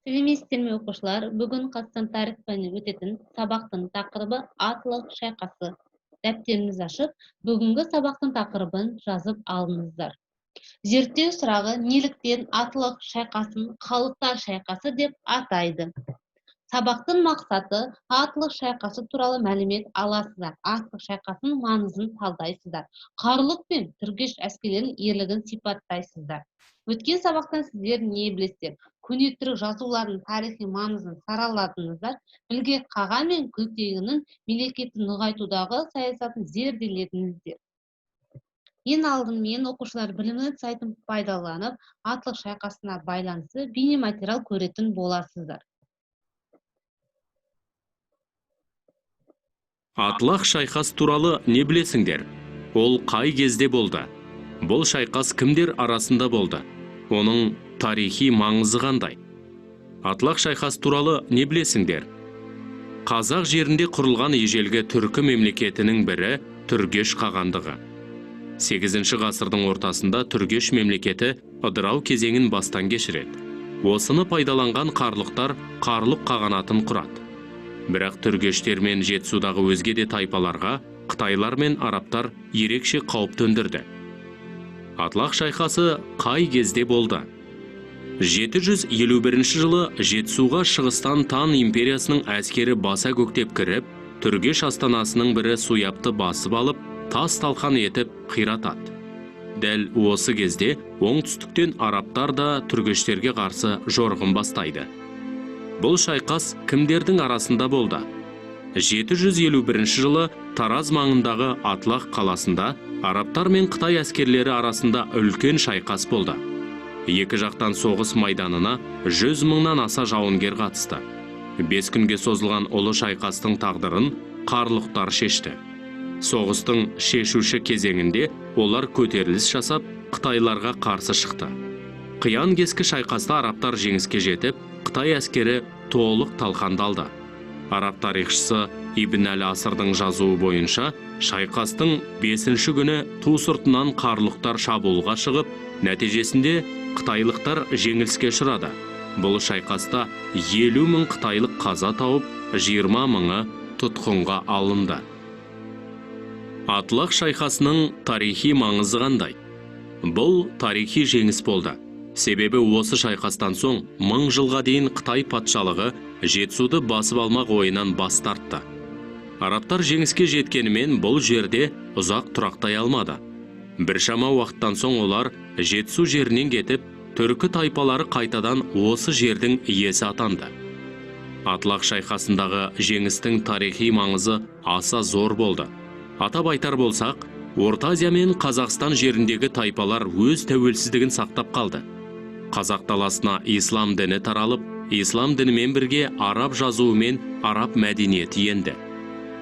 Сәлеметсіздер ме, оқушылар? Бүгін Қазақстан тарих пәнінен өтетін сабақтың тақырыбы Атлық шайқасы. Дәптеріңізді ашып, бүгінгі сабақтың тақырыбын жазып алыңыздар. Зерттеу сұрағы: неліктен Атлық шайқасын халықтар шайқасы деп атайды? Сабақтың мақсаты: Атлық шайқасы туралы мәлімет аласыздар, Атлық шайқасының маңызын талдайсыздар, Қарлұқ пен Түргеш әскерлерінің ерлігін сипаттайсыздар. Өткен сабақтан сіздер не білесіздер? Көне түрік жазуларының тарихи маңызын сараладыңыздар, Білге қаған мен Күлтегіннің мемлекетті нығайтудағы саясатын зерделедіңіздер. Ең алдымен оқушылар білімнің сайтын пайдаланып, Атлық шайқасына байланысты бейнематериал көретін боласыздар. Атлақ шайқас туралы не білесіңдер? Ол қай кезде болды? Бұл шайқас кімдер арасында болды? Оның тарихи маңызы қандай? Атлақ шайқас туралы не білесіңдер? Қазақ жерінде құрылған ежелгі түркі мемлекетінің бірі Түргеш қағандығы. 8 ғасырдың ортасында Түргеш мемлекеті ыдырау кезеңін бастан кешіреді. Осыны пайдаланған қарлықтар Қарлұқ қағанатын құрады. Бірақ түргештер мен Жетісудағы өзге де тайпаларға қытайлар мен арабтар ерекше қауіп төндірді. Атлақ шайқасы қай кезде болды? 751 жылы Жетісуға шығыстан Тан империясының әскері баса көктеп кіріп, Түргеш астанасының бірі Суяпты басып алып, тас талқан етіп қиратады. Дәл осы кезде оңтүстіктен арабтар да түргештерге қарсы жорығын бастайды. Бұл шайқас кімдердің арасында болды? 751 жылы Тараз маңындағы Атлақ қаласында арабтар мен қытай әскерлері арасында үлкен шайқас болды. Екі жақтан соғыс майданына 100 мыңнан аса жауынгер қатысты. 5 күнге созылған ұлы шайқастың тағдырын қарлықтар шешті. Соғыстың шешуші кезеңінде олар көтеріліс жасап, қытайларға қарсы шықты. Қиян-кескі шайқаста арабтар жеңіске жетіп, қытай әскері толық талқандалды. Араб тарихшысы Ибн әл-Асырдың жазуы бойынша, шайқастың 5-ші күні ту сыртынан қарлықтар шабуылға шығып, нәтижесінде қытайлықтар жеңіліске ұшырады. Бұл шайқаста 50 мың қытайлық қаза тауып, 20 мыңы тұтқынға алынды. Атлақ шайқасының тарихи маңызы қандай? Бұл тарихи жеңіс болды. Себебі осы шайқастан соң 1000 жылға дейін Қытай патшалығы Жетісуды басып алмақ ойынан бас тартты. Арабтар жеңіске жеткенімен бұл жерде ұзақ тұрақтай алмады. Біршама уақыттан соң олар Жетісу жерінен кетіп, түркі тайпалары қайтадан осы жердің иесі атанды. Атлақ шайқасындағы жеңістің тарихи маңызы аса зор болды. Атап айтар болсақ, Орта Азия мен Қазақстан жеріндегі тайпалар өз тәуелсіздігін сақтап қалды. Қазақ даласына ислам діні таралып, ислам дінімен бірге араб жазуы мен араб мәдениеті енді.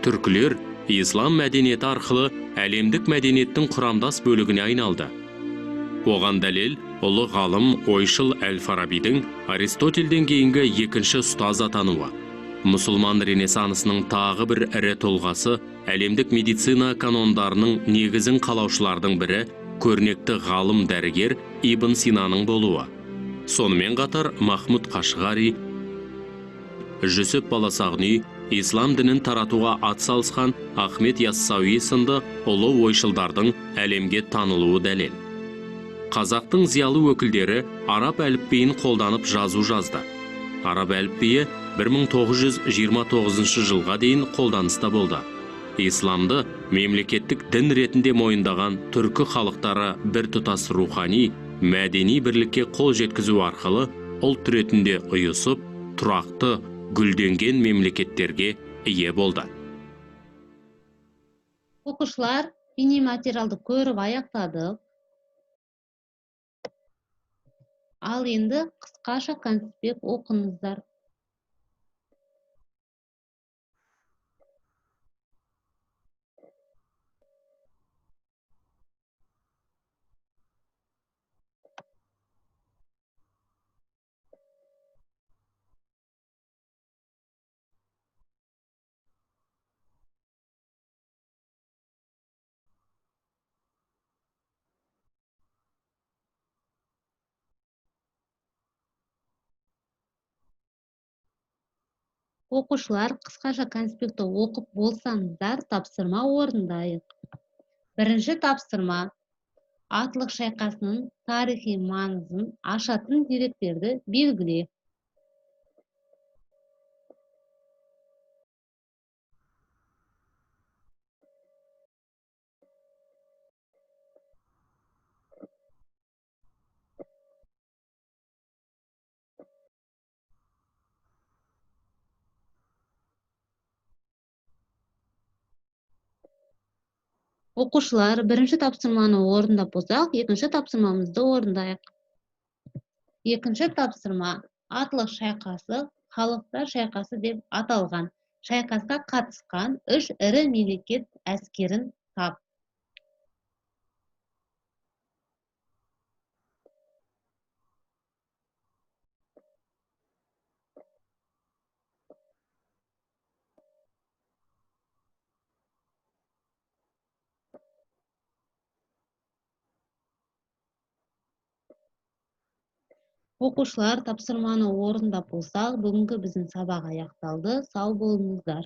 Түркілер ислам мәдениеті арқылы әлемдік мәдениеттің құрамдас бөлігіне айналды. Оған дәлел ұлы ғалым ойшыл Әл-Фарабидің Аристотельден кейінгі екінші ұстаз атануы. Мұсылман ренессансының тағы бір ірі тұлғасы, әлемдік медицина канондарының негізін қалаушылардың бірі, көрнекті ғалым дәрігер Ибн Синаның болуы. Сонымен қатар Махмұд Қашғари, Жүсіп Баласағұни, ислам дінін таратуға атсалысқан Ахмет Яссауи сынды ұлы ойшылдардың әлемге танылуы дәлел. Қазақтың зиялы өкілдері араб әліпбиін қолданып жазу жазды. Араб әліпбиі 1929 жылға дейін қолданыста болды. Исламды мемлекеттік дін ретінде мойындаған түркі халықтары біртұтас рухани, мәдени бірлікке қол жеткізу арқылы ұлт ретінде ұйысып, тұрақты, гүлденген мемлекеттерге ие болды. Оқушылар, бейнематериалды көріп аяқтадық. Ал енді қысқаша конспект оқыңыздар. Оқушылар, қысқаша конспектті оқып болсаңыздар, тапсырма орындайық. Бірінші тапсырма: Атлық шайқасының тарихи маңызын ашатын деректерді белгіле. Оқушылар, бірінші тапсырманы орындап болсақ, екінші тапсырмамызды орындайық. Екінші тапсырма: Атлық шайқасы халықтар шайқасы деп аталған. Шайқасқа қатысқан үш ірі мемлекет әскерін тап. Оқушылар, тапсырманы орындап болсақ, бүгінгі біздің сабақ аяқталды. Сау болыңыздар.